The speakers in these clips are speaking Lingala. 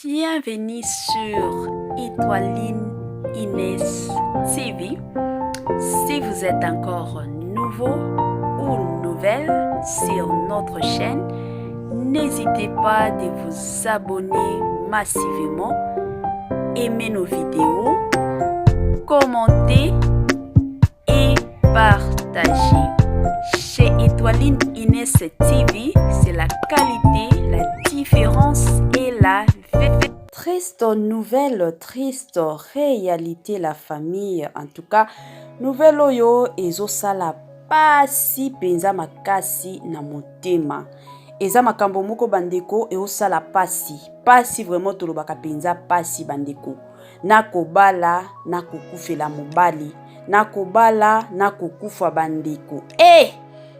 Bienvenue sur Étoiline Inès TV. Si vous êtes encore nouveau ou nouvelle sur notre chaîne, n'hésitez pas de vous abonner massivement, aimer nos vidéos, commenter et partager. Chez Étoiline Inès TV, c'est la qualité, la différence et la Triste nouvelle, triste réalité la famille. En tout cas, nouvelle oyo ezosala pasi penza makasi na motema. Eza makambo moko bandeko eosala pasi. Pasi vraiment tolobaka penza pasi bandeko. Nakobala nakokufela mobali. Nakobala nakokufa bandeko. Eh!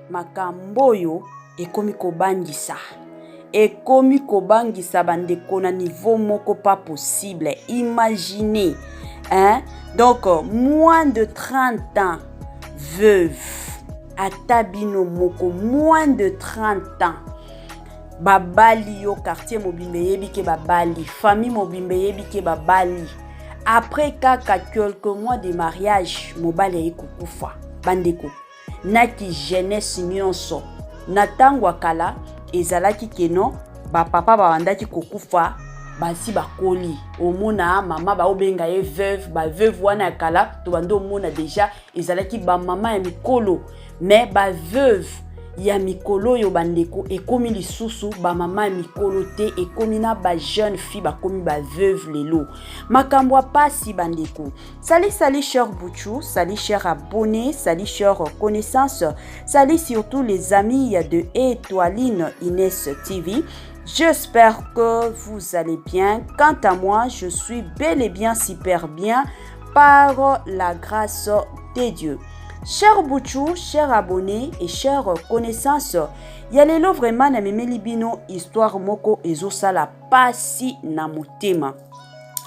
Makambo oyo ekomi kobangisa. Ekomi kobangisa bandeko na niveau moko pas possible. Imaginez, hein? Donc, moins de 30 ans, veuve. Ata bino moko, moins de 30 ans. Babali yo, quartier mobimba eyebi ke babali, famille mobimba eyebi ke babali. Après kaka quelques mois de mariage, mobali aye kokufa. Bandeko, naki jeunesse nyonso na ntango ya kala ezalaki keno bapapa babandaki kokufa basi bakoli, omona mama baobenga ye veuve. Baveuve wana ya kala tobandi omona deja ezalaki bamama ya mikolo, mais baveuve ya mikolo oyo bandeko ekomi lisusu bamama ya mikolo te, ekomi na bajeune fille bakomi baveuve lelo. Makambo ya pasi bandeko. Salut, salut cher Bouchou, salut cher abonné, salut cher connaissance, salut surtout les amis de Étoiline Inès TV. J'espère que vous allez bien. Quant à moi, je suis bel et bien super bien par la grâce de Dieu. Cher Bouchou, cher abonné et cher connaissance, ya lelo vraiment namemeli bino histoire moko ezosala pasi na motema.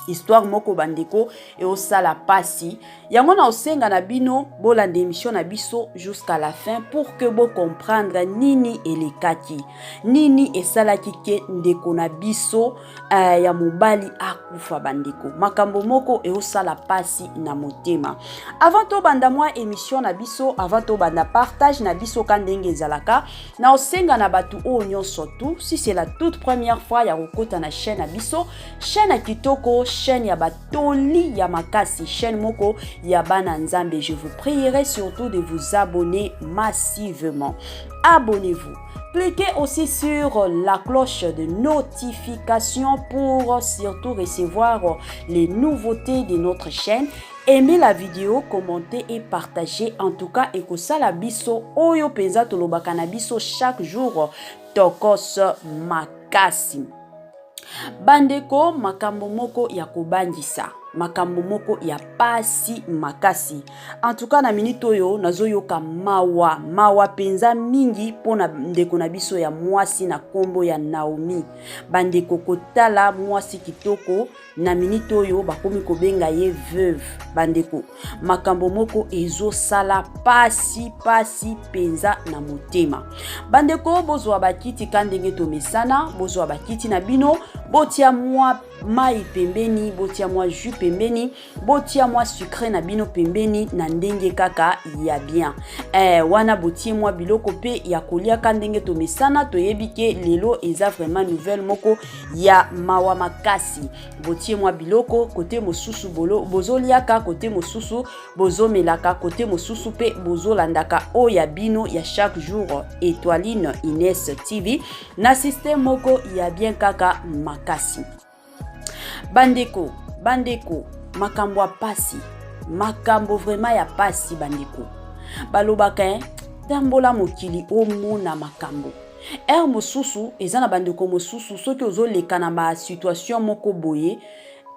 Histoire moko bandeko eosala pasi. Yango na osenga na bino bolanda émission na biso jusqu'à la fin pour que bo comprendre nini elekaki, nini esalaki ke ndeko na biso ya mobali akufa. Bandeko, makambo moko eosala pasi na motema. Avant tobanda mwa émission na biso, avant tobanda partage na biso ka ndenge ezalaka, na osenga na bato oyo nyonso tu, si c'est la toute première fois ya kokota na chaîne na biso, chaîne ya kitoko, chaîne ya batoli ya makasi, chaîne moko ya bana Nzambe, je vous prierai surtout de vous abonner massivement. Abonnez-vous. Cliquez aussi sur la cloche de notification pour surtout recevoir les nouveautés de notre chaîne. Aimez la vidéo, commentez et partagez. En tout cas, ekosala biso oyo penza tolobaka na biso chaque jour, tokos makasi. Bandeko, makambo moko ya kobangisa, makambo moko ya pasi makasi. En tout cas, na minute oyo nazoyoka mawa, mawa penza mingi mpona ndeko na biso ya mwasi na nkombo ya Naomi. Bandeko, kotala mwasi kitoko na minute oyo bakomi kobenga ye veuve. Bandeko, makambo moko ezosala pasi pasi penza na motema. Bandeko, bozwa bakiti ka ndenge tomesana, bozwa bakiti na bino, botia mwa mai pembeni, botia mwa jus pembeni, botia mwa sucré na bino pembeni na ndenge kaka ya bien. Wana botie mwa biloko pe ya kolia ka ndenge tomesana. Toyebi ke lelo eza vraiment nouvelle moko ya mawa makasi. Botie mwa biloko kote mosusu bozoliaka, kote mosusu bozomelaka, kote mosusu pe bozolandaka oyo ya bino ya chaque jour, Étoiline Inès TV, na système moko ya bien kaka makasi. Bandeko, bandeko, makambo ya pasi, makambo vraiment ya pasi. Bandeko, balobaka tambola mokili omona makambo. Ere mosusu eza na bandeko mosusu, soki ozoleka na ba situation moko boye,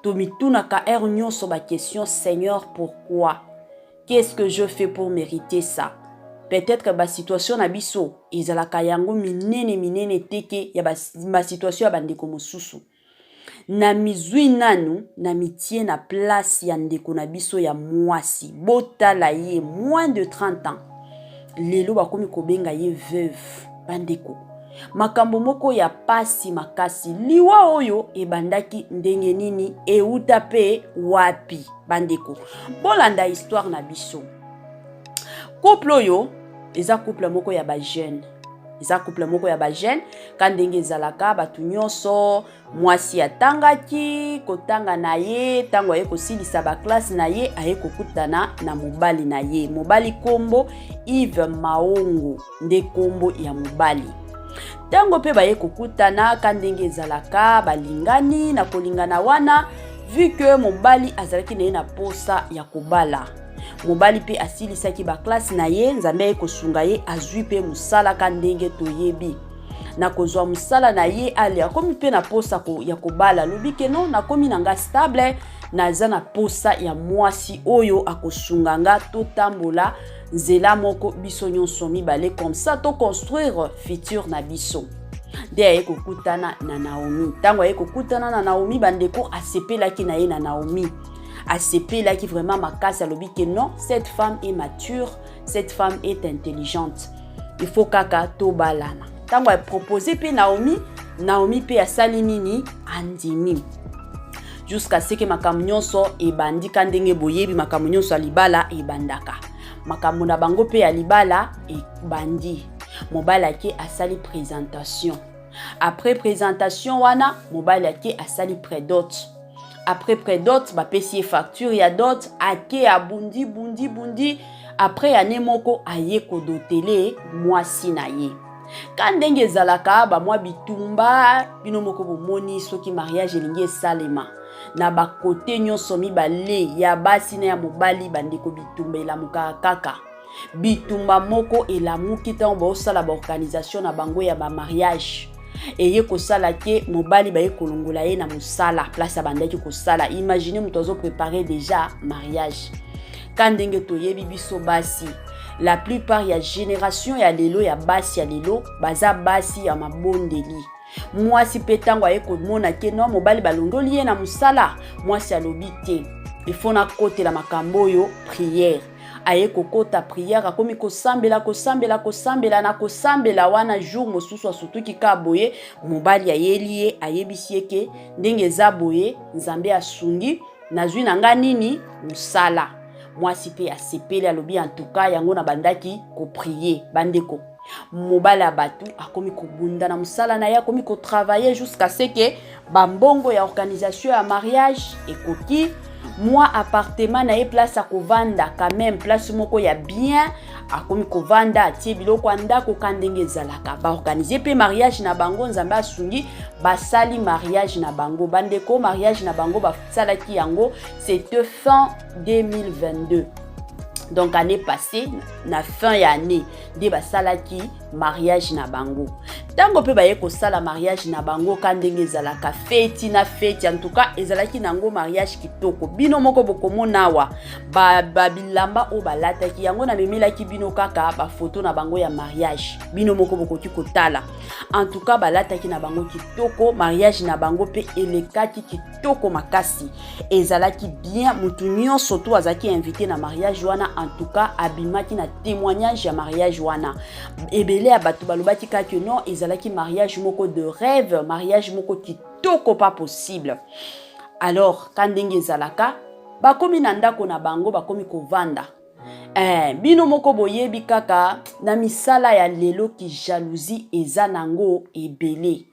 tomitunaka ere nyonso ba question: Seigneur, pourquoi? Qu'est-ce que je fais pour mériter ça? Peut-être ba situation na biso ezalaka yango minene minene teke ya ba situation ya bandeko mosusu. Na mizwi nanu na mitie na place ya ndeko na biso ya mwasi. Botala ye, moins de 30 ans, lelo bakomi kobenga ye veuve. Bandeko, Makambo moko ya pasi makasi. Liwa oyo ebandaki ndenge nini, euta pe wapi? Bandeko, bolanda histoire na biso. Couple oyo eza couple moko ya ba jeune, eza couple moko ya ba jeune ka ndenge ezalaka bato nyonso. Mwasi atangaki kotanga na ye, ntango aye kosilisa baklase na ye, aye kokutana na mobali na ye. Mobali kombo Yves Maongo nde kombo ya mobali. Ntango mpe baye kokutana ka ndenge ezalaka, balingani. Na kolingana wana, vu que mobali azalaki na ye na posa ya kobala, mobali mpe asilisaki baklase na ye, Nzambe aye kosunga ye, azwi mpe mosala ka ndenge toyebi. Na kozwa mosala na ye, ale akomi mpe na posa ya kobala. Alobi ke non, nakomi na nga stable, naza na posa ya mwasi oyo akosunga nga, totambola nzela moko biso nyonso mibale, comme ça toconstruire futur na biso. Nde aye kokutana na Naomi. Ntango aye kokutana na Naomi, bandeko, asepelaki na ye na Naomi, asepelaki vraiment makasi. Alobi ke non, cette femme est mature, cette femme est intelligente, il faut kaka tobalana. Ntango apropose mpe Naomi, Naomi mpe asali nini? Andimi, jusqu'à ce que makambo nyonso ebandika ndenge boyebi makambo nyonso ya libala ebandaka. Makambo na bango mpe ya libala ebandi. Mobali ake asali présentation. Après présentation wana, mobali ake asali prédot. Après prédot, bapesi ye facture ya dot, ake abundi bundi bundi. Après année moko, aye kodotele mwasi na ye. Ka ndenge ezalaka, bamwa bitumba, bino moko bomoni, soki mariage elingi esalema na bakote nyonso mibale, ya basi na ya mobali, bandeko, bitumba elamukaka kaka. Bitumba moko elamuki ntango baosala baorganisation na bango ya bamariage. Eye kosala ke mobali baye kolongola ye na mosala place abandaki kosala. Imagine, moto azoprépare déjà mariage. Ka ndenge toyebi biso basi, la plupart ya génération ya lelo, ya basi ya lelo, baza basi ya mabondeli. Mwasi mpe ntango aye komona ke no, mobali balongoli ye na mosala, mwasi alobi te, ifo nakotela makambo oyo prière. Aye kokota prière, akomi kosambela, kosambela, kosambela. Na kosambela wana, jour mosusu asutuki ka boye, mobali ayeli ye, ayebisi ye ke ndenge eza boye, Nzambe asungi, nazwi na nga nini, mosala. Mwasi mpe asepeli, alobi antuka yango nabandaki koprier. Bandeko, mobali ya bato akomi kobunda na mosala na ye, akomi kotravailler jusqu'à ce que bambongo ya organisation ya mariage ekoki, mwa appartement na ye, place akovanda quand même, place moko ya bien, akomi kovanda, atie biloko ya ndako ka ndenge ezalaka. Baorganize mpe mariage na bango, Nzambe asungi, basali mariage na bango. Bandeko, mariage na bango basalaki yango, c'était fin 2022, donc année passée, na fin ya année nde basalaki mariage na bango. Ntango mpe baye kosala mariage na bango, ka ndenge ezalaka, feti na feti, en tout cas ezalaki nango mariage kitoko. Bino moko bokomona awa babilamba ba oyo balataki yango. Namemelaki bino kaka bafoto na bango ya mariage, bino moko bokoki kotala. En tout cas balataki na bango kitoko, mariage na bango mpe elekaki kitoko makasi, ezalaki bien. Motu nyonso to azalaki invité na mariage wana, en tout cas abimaki na témoignage ya mariage wana. Ebele ya bato balobaki kaka non, ezalaki mariage moko de rêve, mariage moko kitoko pas possible. Alors ka ndenge ezalaka, bakomi na ndako na bango, bakomi kovanda. Bino moko boyebi kaka na misala ya lelo, ki jalousie eza nango ebele,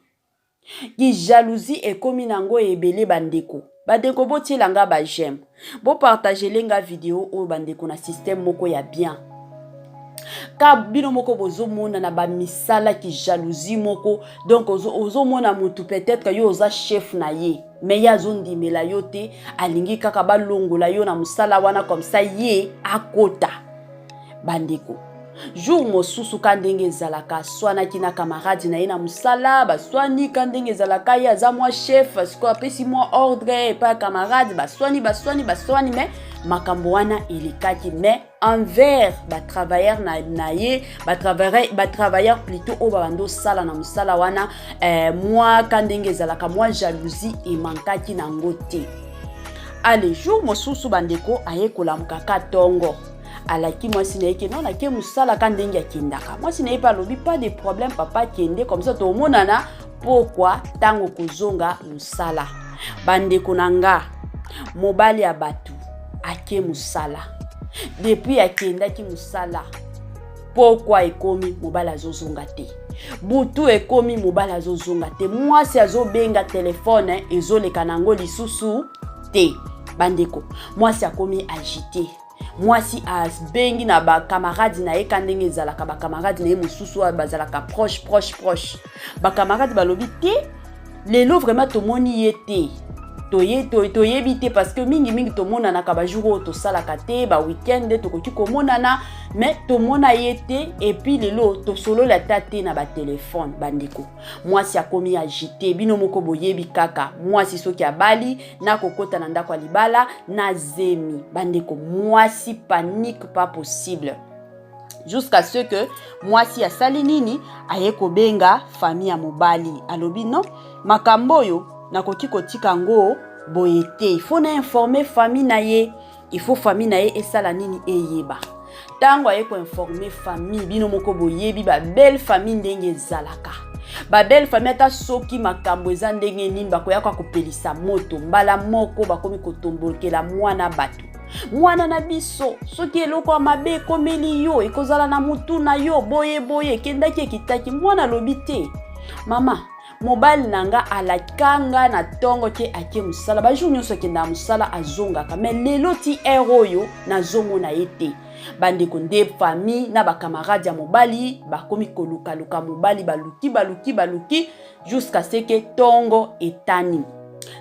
ki jalousie ekomi nango ebele. Bandeko, bandeko, botiela nga baj'aime, bopartagele nga video oyo, bandeko, na système moko ya bien. Ka bino moko bozomona na bamisala, ki jalousie moko. Donc ozomona motu, peut-être yo oza chef na ye, mais ye azondimela yo te, alingi kaka balongola yo na mosala wana, comme ça ye akota. Bandeko, jour mosusu, ka ndenge ezalaka, aswanaki na camarade na ye na mosala. Baswani ka ndenge ezalaka, ye aza mwa chef, sikoyo apesi mwa ordre epai ya camarade, baswani, baswani, baswani. Mais makambo wana elekaki, mais envers batravailleur na ye, batravailleur plutôt oyo babandi osala na mosala wana, mwa ka ndenge ezalaka, mwa jalousie emankaki nango te. Ale jour mosusu, bandeko, aye kolamuka ka ntongo, Alaki mwasi na ye ke non, ake mosala ka ndenge akendaka. Mwasi na ye mpe alobi: "Pas de problème, papa, akende comme ça, tomonana pokwa ntango kozonga mosala." Bandeko na nga, mobali ya bato ake mosala. Depuis akendaki mosala, pokwa ekomi, mobali azozonga te. Butu ekomi, mobali azozonga te. Mwasi azobenga, telefone ezoleka nango lisusu te. Bandeko, mwasi akomi agité. Mwasi abengi na bakamarade na ye, ka ndenge ezalaka, bakamarade na ye mosusu oyo bazalaka proche, proche, proche. Bakamarade balobi te: "Lelo vraiment tomoni ye te, toyebi te, parce que mingimingi tomonanaka bajour oyo tosalaka te, baweekend nde tokoki komonana, mais tomona ye te. Et puis lelo tosolola ata te na batelefone." Bandeko, mwasi akomi agité. Bino moko boyebi kaka mwasi soki abali na kokota na ndako ya libala na zemi. Bandeko, mwasi panique pas possible, jusqu'à ce que mwasi asali nini? Aye kobenga famille ya mobali. Alobi: "Non, makambo oyo nakoki kotika yango boye te, il faut na informer famille na ye, il faut famille na ye esala nini? Eyeba." Ntango aye koinformer famille, bino moko boyebi babelle famille ndenge ezalaka. Babelle famille, ata soki makambo eza ndenge nini, bakoyaka kopelisa moto mbala moko. Bakomi kotombokela mwana bato: "Mwana na biso, soki eloko ya mabe ekomeli yo, ekozala na mutu na yo." Boye boye ekendaki, ekitaki. Mwana alobi: "Te, mama, mobali na nga alaka nga na ntongo ke ake mosala. Bajour nyonso akendaka mosala, azongaka, mais lelo ti heure oyo nazomona ye te." Bandeko, nde famille na bakamarade ya mobali bakomi kolukaluka mobali. Baluki, baluki, baluki, jusqu'à ce que ntongo etani.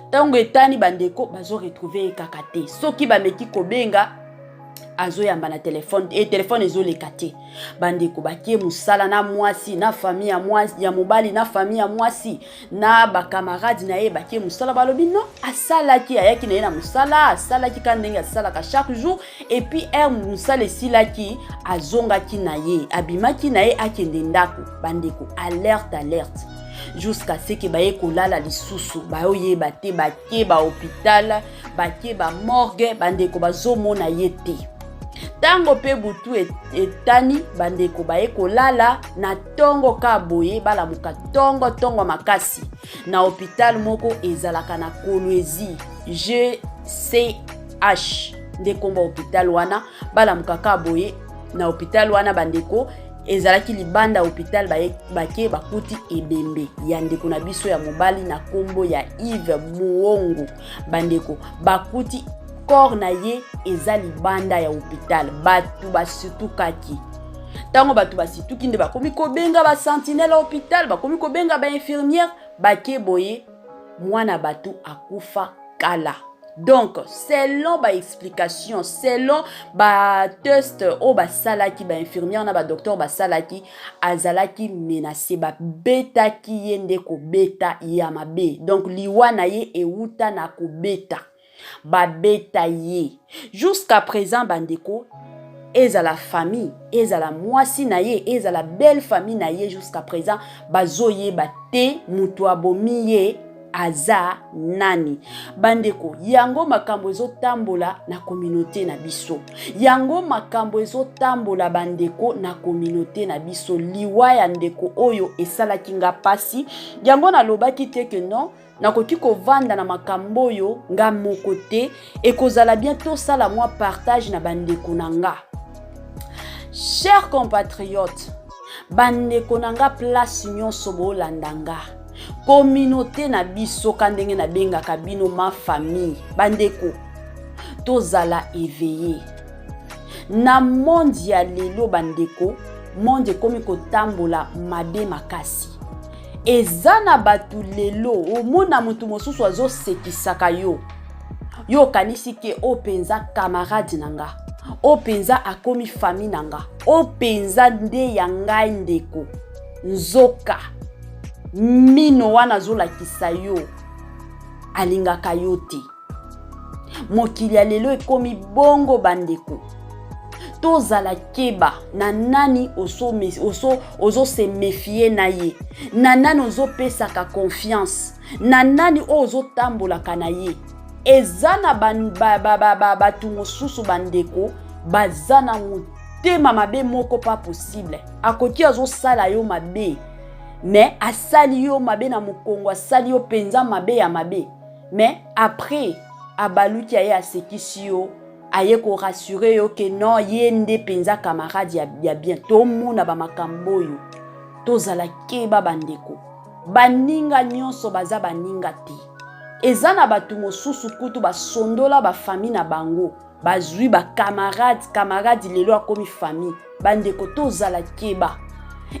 Ntango etani, bandeko, bazoretrouver ye kaka te. Soki bameki kobenga, azoyamba na telefone e telefone ezoleka te. Bandeko, bakie mosala na mwasi, na famille ya mwasi, ya mobali, na famille ya mwasi, na bakamarade na ye. Bakie mosala, balobi: "Non, asalaki, ayaki na ye na mosala, asalaki ka ndenge asalaka chaque jour. Et puis heure mosala esilaki, azongaki na ye, abimaki na ye, akende ndako." Bandeko, alerte, alerte, jusqu'à ce que baye kolala lisusu, bayoyeba te. Bake bahôpital, bake bamorgue, bandeko, bazomona ye te. Ntango mpe butu etani, bandeko, baye kolala. Na ntongo ka boye, balamuka ntongo ntongo makasi na hôpital moko ezalaka na Kolwezi, GCH nde nkombo hôpital wana. Balamuka ka boye na hôpital wana, bandeko, ezalaki libanda ya hôpital. Bake, bakuti ebembe ya ndeko na biso ya mobali na nkombo ya Yves Muongo. Bandeko, bakuti corps na ye eza libanda ya hôpital. Bato basutukaki. Ntango bato basituki, nde bakomi kobenga basentinelle ya hôpital, bakomi kobenga bainfirmière. Bake boye, mwana bato akufa kala. Donc selon baexplication, selon batest oyo basalaki, bainfirmière na badocteur basalaki, azalaki menacé, babetaki ye nde kobeta ya mabe. Donc liwa na ye ewuta na kobeta, babeta ye. Jusqu'à présent, bandeko, ezala famille, ezala mwasi na ye, ezala belle famille na ye, jusqu'à présent bazoyeba te moto abomi ye aza nani. Bandeko, yango makambo ezotambola na communauté na biso, yango makambo ezotambola, bandeko, na communauté na biso. Liwa ya ndeko oyo esalaki nga mpasi. Yango nalobaki te ke non, nakoki kovanda na makambo oyo nga moko te, ekozala bien tosala mwa partage na bandeko na nga. Chers compatriotes, bandeko na nga, place nyonso boolanda nga, communauté na biso, ka ndenge nabengaka bino, ma famille, bandeko, tozala éveillé na monde ya lelo. Bandeko, monde ekomi kotambola mabe makasi. Eza na bato lelo, omona moto mosusu azosekisaka yo, yo okanisi ke oyo mpenza camarade na nga, oyo mpenza akomi famille na nga, oyo mpenza nde ya ngai ndeko. Nzoka mino wana azolakisa yo, alingaka yo te. Mokili ya lelo ekomi bongo. Bandeko, tozala keba na nani ozose méfier na ye, na nani ozopesaka confiance, na nani oyo ozotambolaka na ye. Eza na bato mosusu, bandeko. Baza na motema mabe moko pas possible. Akoki azosala yo mabe, mais asali yo mabe na mokongo, asali yo mpenza mabe ya mabe, mais après abaluki aye asekisi yo, aye korassure yo ke non, ye nde mpenza camarade ya bien. Tomona bamakambo oyo, tozala keba bandeko. Baninga nyonso baza baninga te. Eza na bato mosusu kutu basondola bafamille na bango, bazwi bacamarade, camarade lelo akomi famille. Bandeko, tozala keba.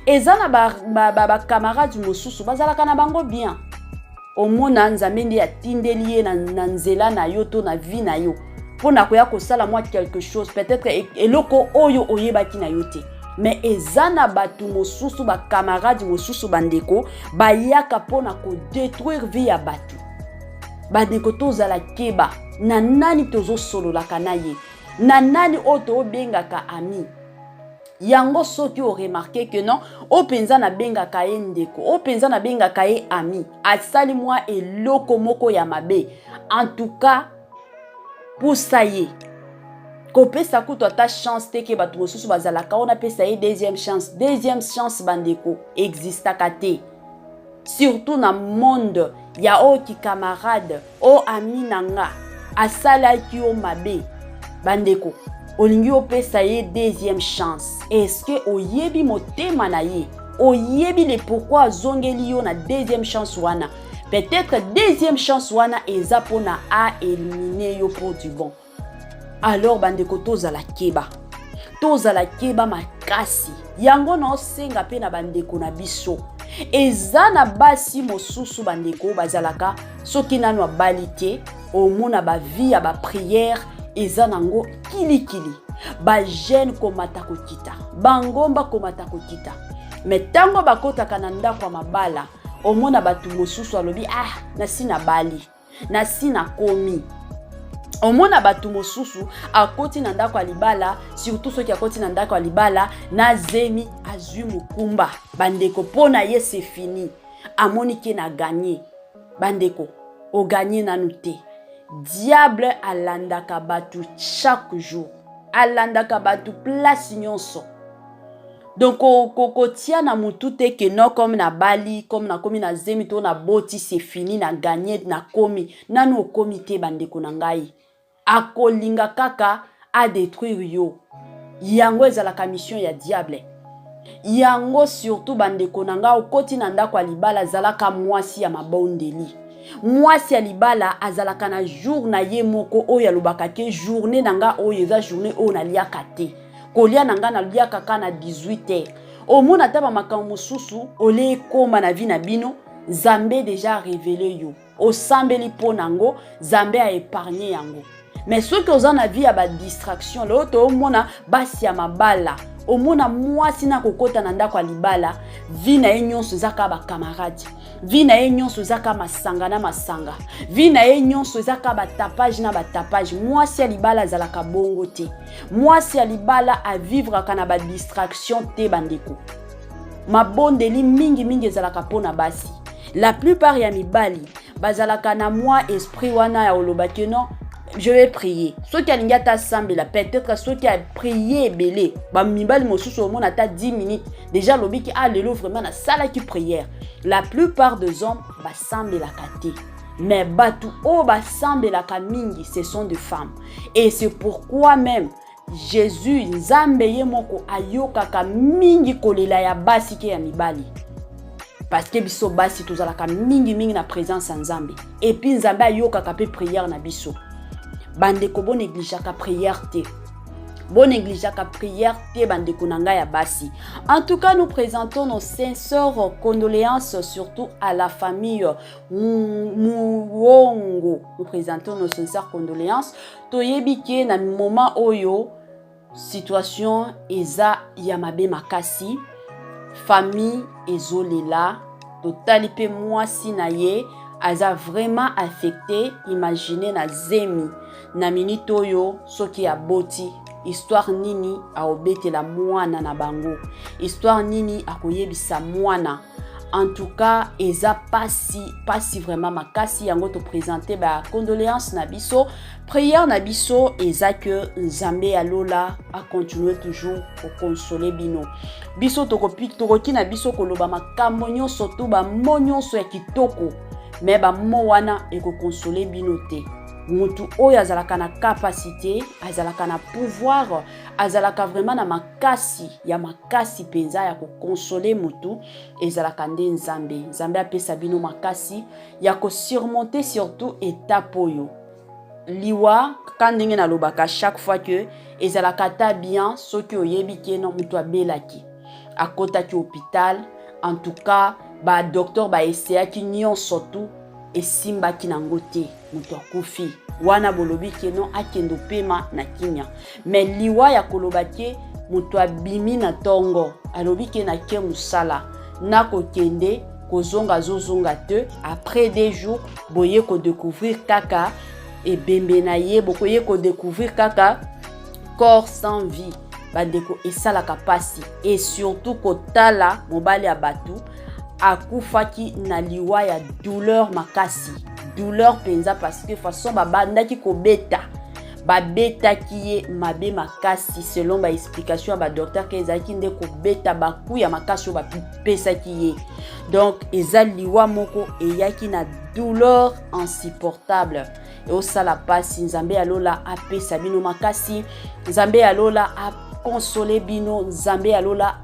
Eza na bacamarade ba, ba mosusu bazalaka na bango bien, omona Nzambe nde atindeli ye na nzela na yo to na vie na yo mpo na koya kosala mwa quelque chose, peut-être eloko oyo oyebaki na yo te. Mais eza na bato mosusu, bacamarade mosusu, bandeko, bayaka mpo na kodétruire vie ya bato. Bandeko, tozala keba na nani tozosololaka na ye, na nani oyo tobengaka ami. Yango soki oremarquer ke non, oyo mpenza nabengaka ye ndeko, oyo mpenza nabengaka ye ami, asali mwa eloko moko ya mabe, en tout cas pusa ye. Kopesa kutu ata chance te ke bato mosusu bazalaka oyo napesa ye deuxième chance. Deuxième chance, bandeko, existaka te, surtout na monde ya oyo kicamarade. Oyo ami na nga asalaki yo mabe, bandeko, olingi opesa ye deuxième chance, est-ce oyebi motema na ye? Oyebi le pourquoi azongeli yo na deuxième chance wana? Peut-être deuxième chance wana eza mpona aéliminer yo pour du bon. Alors bandeko, tozala keba, tozala keba makasi. Yango naosenga mpe na bandeko na biso. Eza na basi mosusu, bandeko, bazalaka soki nano abali te, omona bavie ya baprière eza nango kilikili, bajeûne komata kokita, bangomba komata kokita. Mais ntango bakɔtaka na ndako ya mabala, omona bato mosusu alobi: "Ah, nasi nabali, nasi nakomi." Omona bato mosusu akoti na ndako ya libala, surtout soki akoti na ndako ya libala na zemi, azwi mokumba, bandeko, mpo na ye c'est fini, amoni ke na gagner. Bandeko, ogagner nanu te. Diable alandaka bato chaque jour, alandaka bato place nyonso. Donc kotia na mutu te ke non, comme nabali, comme nakomi na zemi to naboti, c'est fini, na gagner, nakomi. Nanu okomi te, bandeko na ngai. Akolinga kaka adétruire yo. Yango ezalaka mission ya diable. Yango surtout, bandeko na ngai, okoti na ndako ya libala, azalaka mwasi ya mabondeli. Mwasi ya libala azalaka na jour na ye moko oyo alobaka ke journée na nga oyo eza journée oyo naliaka te. Kolia na ngai, naliaka kaka na 18 heures. Omona ata bamakambo mosusu ole ekóma na vie na bino, Nzambe déjà révélé yo, osambeli mpo nango, Nzambe aépargner yango. Mais soki oza na vie ya badistraction, lelo toomona basi ya mabala, omona mwasi na kokɔta na ndako ya libala, vie na ye nyonso eza kaka bacamarade, vie na ye nyonso eza kaka masanga na masanga, vie na ye nyonso eza kaka batapage na batapage. Mwasi ya libala azalaka bongo te. Mwasi ya libala avivraka na badistraction te. Bandeko, mabondeli mingimingi ezalaka mpo na basi. La plupart ya mibali bazalaka na mwa esprit wana ya olobaki: "Non, je vais prier." Soki alingi ata asambela, peut-être soki aprier ebele, bamibali mosusu omona ata 10 minutes déjà alobiki: "Ah, lelo vraiment nasalaki prière." La plupart des hommes basambelaka te, mais bato oyo basambelaka mingi, ce sont des femmes. Et c'est pourquoi même Jésus, Nzambe ye moko, ayokaka mingi kolela ya basi ke ya mibali, parce que biso basi tozalaka mingimingi na présence ya Nzambe, et puis Nzambe ayokaka mpe prière na biso. Bandeko, bonégligeaka prière te, bonégligeaka prière te, bandeko na ngai ya basi. En tout cas, nous présentons nos sincères condoléances, surtout à la famille Muongo. Nous présentons nos sincères condoléances. Toyebi ke na moment oyo situation eza ya mabe makasi, famille ezolela. Totali mpe mwasi na ye aza vraiment affecté. Imagine na zemi na minute oyo, soki aboti, histoire nini aobetela mwana na bango? Histoire nini akoyebisa mwana? En tout cas, eza pasi, pasi vraiment makasi. Yango to présenter ba condoléances na biso. Prière na biso eza que Nzambe ya lola a continuer toujours ko consoler bino. Biso tokoki na biso koloba makambo nyonso to ba mots nyonso ya kitoko, mais ba mots wana eko consoler bino te. Mutu oyo azalaka na capacité, azalaka na pouvoir, azalaka vraiment na makasi ya makasi mpenza ya koconsoler mutu, ezalaka nde Nzambe. Nzambe apesa bino makasi ya kosurmonter surtout étape oyo. Liwa ka ndenge nalobaka chaque fois que ezalaka ata bien soki oyebi ke no moto abelaki, akotaki hôpital, en tout cas badocteur baessayaki nyonso tu, esimbaki nango te, moto akufi, wana bolobi ke no akende opema na kimia. Mais liwa ya koloba ke moto abimi na ntongo, alobi ke nake mosala, nakokende kozonga, azozonga te, après 2 jours boye kodécouvrir kaka ebembe na ye, bokoye kodécouvrir kaka corps sans vie, bandeko, esalaka mpasi. Et surtout kotala mobali ya bato akufaki na liwa ya douleur makasi, douleur mpenza, parce que façon babandaki kobeta, babetaki ye mabe makasi. Selon baexplication ya badocteur ke ezalaki nde kobeta, baku ya makasi oyo bapesaki ye. Donc eza liwa moko eyaki na douleur insupportable, eosala mpasi. Nzambe ya lola apesa bino makasi, Nzambe ya lola aconsoler bino, Nzambe ya lola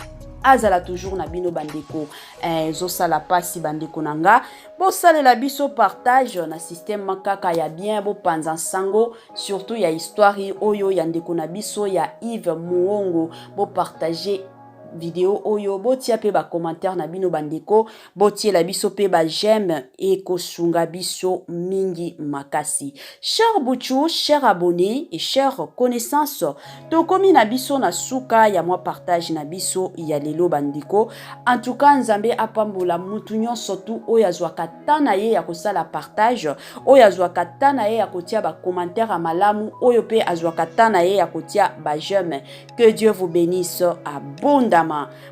azala toujours na bino, bandeko. Ezosala mpasi, bandeko na nga. Bosalela biso partage na système kaka ya bien, bopanza nsango surtout ya histoire oyo ya ndeko na biso ya Yves Muongo. Bopartage video oyo, botia mpe bacommentaire na bino, bandeko, botiela biso mpe baj'aime, ekosunga biso mingi makasi. Cher buchu, cher abonné et cher connaissance, tokomi na biso na suka ya mwa partage na biso ya lelo, bandeko. En tout cas, Nzambe apambola mutu nyonso tu oyo azwaka ta na ye ya kosala partage, oyo azwaka ta na ye ya kotia bacommentaire ya malamu, oyo mpe azwaka ta na ye ya kotia baj'aime. Que Dieu vous bénisse abondamment.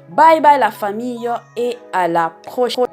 Bye bye la famille et à la prochaine.